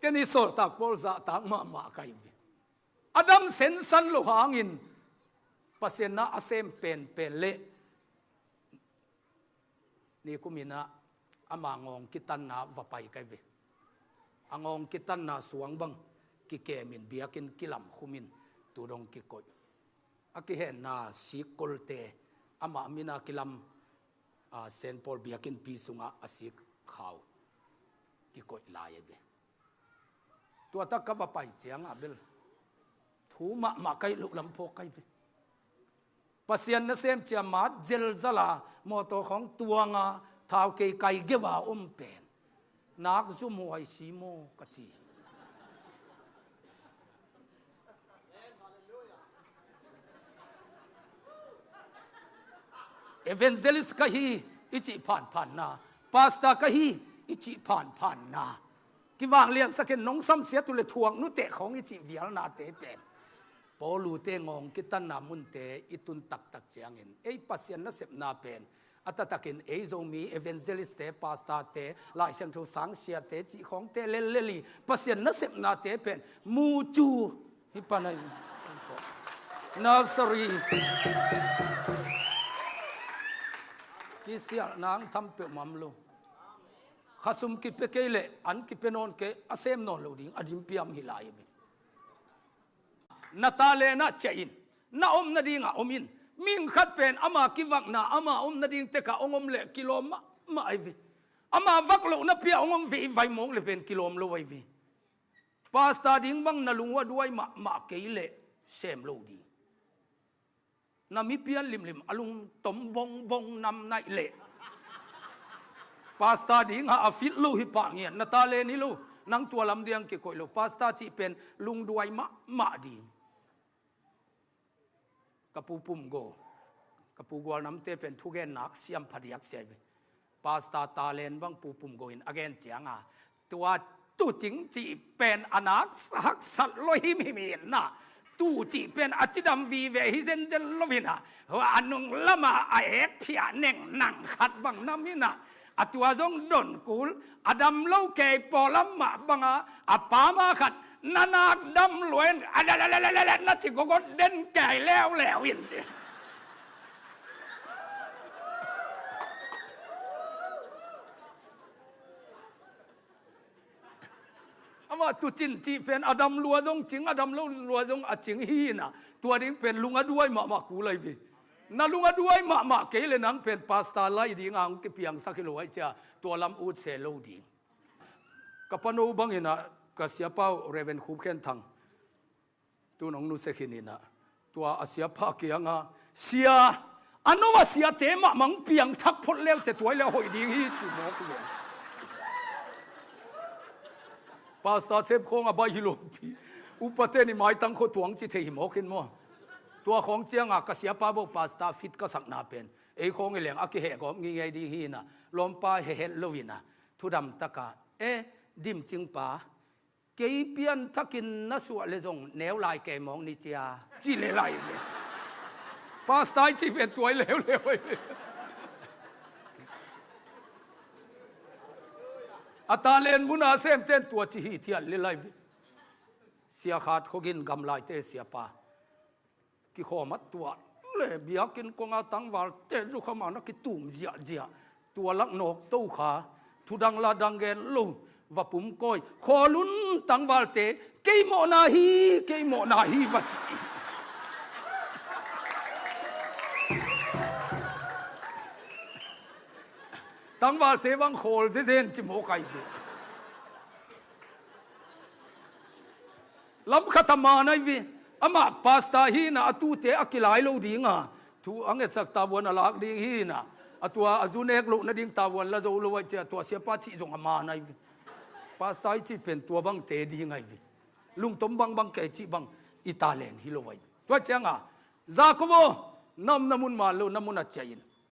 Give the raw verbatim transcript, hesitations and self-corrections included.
Ken i sawltak Paul zahtak mahmah ka hi ve. A dam sensan lo hangin Pasian na a sem penpen le nikum in ah ama ngawng kitanna va pai ka hi ve. A ngawng kitanna suang bang kikemin biakinn kilamkhumin tu dong kikoih. A kihenna sik kolte amah mina kilam, a, Saint Paul biakinnpi sungah a sik khau kikoih lai a hi ve. Tua tak ka va pai ciangah bel thu mahmah ka hih loh lam phawk ka hi ve. Pasian nasem cia mat zelzala mawtaw khawng tuanga thau kei kai geva om pen nak zumhuai si maw ka ci hi. Evangelist ka hi i cih phanphanna, pastor ka hi i cih phanphanna, kivangliansakin nong samsiat uh le thuak nuteh khawng i cih vialnate pen Paul ute ngawng kitanna munte i tun taktak ciangin ei Pasian nasepna pen a taktakin ei Zomi evangelistte, pastorte, Laisiangtho sangsiate cih khawngte lelleli Pasian nasepnate pen mucu hi panai nursery kisialh nang tham peuhmah om lo. Khasum kipia kei leh an kipia nawn kei, a sem nawn lo ding a dim piam hi lai a hi. Na talent ah ciah in, na om nadingah om in. Mihing khat pen ama kivakna ama om nading tekah hong om leh kilawm mahmah a hi ve. Ama vak loh napi-ah hong om veivai mawk le pen kilawm lo a hi ve. Pastor ding bang na lung uh a duai mahmah kei leh sem lo ding. Na mipian limlim a lungtom bongbong nam naih leh pastor dingah a fit lo hi pah ngiat, na talent hi lo. Nang tua lam diang kikoih lo, pastor cih pen lungduai mahmah ding. Ka pu Pum Go, ka pu Gual Namte pen thugen nak siam phadiak sia hi ve. Pastor talent bang pu Pum Go in a gen cianga, tua tucing cih pen a nak haksat lo himhim in ah, tu cih pen a cidam vive hi zenzen lo in ah, a nung lama a ek phiah neng nang khat bang nam in ah, a tua zong don kul, a dam lo kei pawlam mah banga a pama khat na nak dam lua in a lelelelele na ci gogot den kei leuleu in ci. Amah tucin cih pen a dam lua zong cing, a dam lo lua zong a cing hi in ah, tua ding pen lung a duai mahmah kul a hi ve. Na lung a duai mahmah kei le nang pen pastor lai ding a hong kipiangsak hi lo ahih cia tua lam ut se lo ding. Ka pano bang in ah ka siapa uh Reverend Khup Khen Thang, tu nong nusia khin in ah, tua a siapa kiangah, sia, a no a siate mahmah piangthak phot leute tuai le a hoih ding hi ci mawk hi. Pastor Cep khawng a baih hi lopi, upate ni maitang khua tuang ci thei hi mawk in maw. Tua khawng ciangah ka siapa bo pastor fit ka sakna pen ei khawng i leng a kihehgawp ngingei ding hi in ah, lawmpa hehet lo in ah, thudam takah, e, Dim Cing pa, kei pianthakin na suah le zong neu lai kei mawk ni cia, ci le lai ve. Pastor i ci pen tuai leuleu. A talent muna semten tua ci hi thiat le lai ve. Sia Khat Khogin gamlaite siapa kikhawm a tuah le biakinn konga tangvalte zukhama na kitum ziahziah, tua lak nawk to kha, thudang la dang gen lo, va pumkawi, khawlun tangvalte, kei mawhna hi, kei mawhna hi va ci. Tangvalte bang khawl zezen ci mawk a hi ve. Lam khat a man a hi ve. Amah pastor hi in ah a tute a kilai lo dinga thu a ngetsak tavuan a lak ding hi in ah, a tua a zu nek loh nading tavuan la zo lo ahih cia tua siapa cih zong a man a hi ve. Pastor i cih pen tua bangte ding a hi ve. Lungtom bangbang kei cih bang i talent hi lo a hi ve. Tua cianga, Jakob aw, na omna mun man lo, na mun ah ciah in.